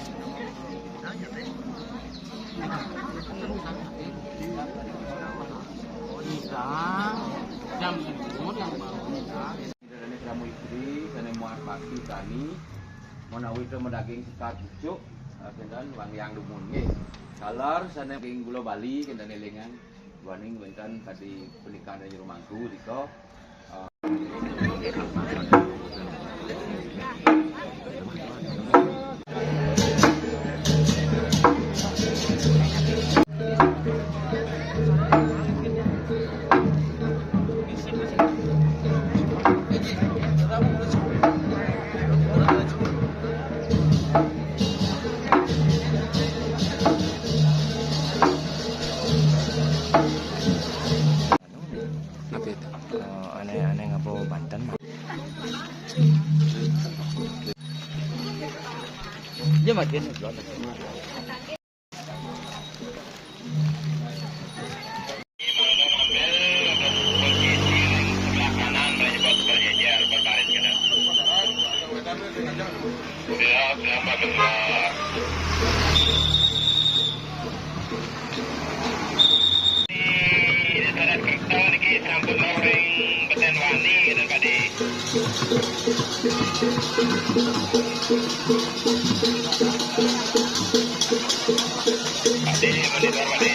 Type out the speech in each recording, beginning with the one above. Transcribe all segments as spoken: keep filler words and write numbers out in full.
Sané krama istri, sané muat bakti tani, menawi té madaging sekar pucuk, eh, kénten wangiang dumun nggih. Taler sané daging gula Bali, kénten élingang, duaning wénten kadi pernikahan jero mangku nika. Apa itu? Eh, aneh-aneh ngapa Banten, Mak? Dia makin. Sampun ring Beten Wani, ngeten, Pakde. Pakde, monitor, Pakde.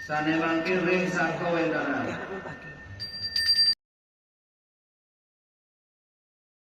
Sané mangkin ring sarta wéntenan.